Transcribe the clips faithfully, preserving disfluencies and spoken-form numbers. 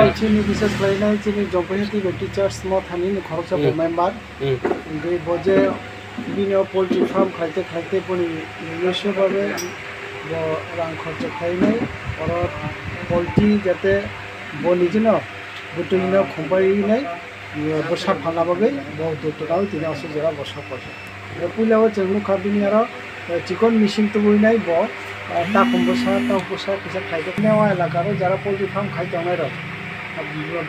Chini bises khlainai chini Jompui Hati Baptist Church Mothani ni khoroksa bo Hmm. member. Hmm. Hingke bo je bini o poultry farm khlaite khlaite boni nijosyo babe bo rang khorcho khlainai, oro poultry jate bo nijino bwtwino khumpai nai, bwsa phalna bagwi bo dottonao tini aswk jora bo sok paikha. Puila o chwng nukha bini aro chikon machine tubui nai bo, takhum bwsa, tok bwsa kisa khlaijak. Neo elaka o jara poultry farm khai tongnai rok,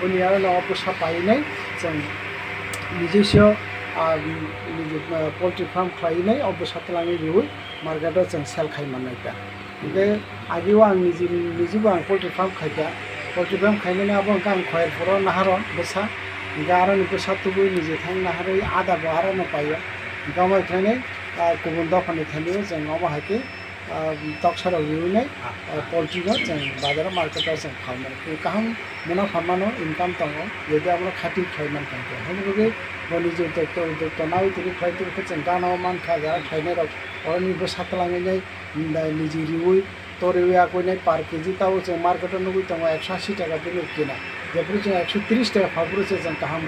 bini aro no bwsa painai chwng nijisyo, ah, niji, ah, poultry farm khlainai o bwsa twlangwi riui market o chwng sell khai mannai ta. Hingke agio ang niji, nijibo ang poultry farm khaikha. Poultry farm khaimani abo hingke ang Khoyerpuro naharo bwsa. Hingke aroni bwsa tubui niji thang naharwi ada bo arono paio. Hingke omo khainai, ah, kubun dophani thanio chwng omo hai khe, ah, toksa rok riui nai, ah, poultry no chwng bazar o market o chwng phalmani. Kaham munapha mano, income tongo, jodi abono khati khlai mankha hingke. Hwnwi bagwi bo niji uddokta, uddokta nawi tini khlai tini khe chwng gana o mankha, jara khlainai rok oroni bwsa twlangwi nai, niji riui, toriui akwinai per K G tao chwng market o nugui tongo ekso asi taka bini kina. Jephuru chwng ekso tris taka phalphuru se chwng kaham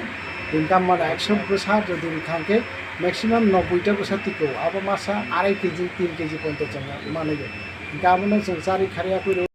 income mano, ekso bwsa jodi rwkha hwnkhe maximum noboi ta bwsa tiko, abo masa arai K G, tin K G poito chwng manwi. Hingke abono chwng chari khari akwui rw-,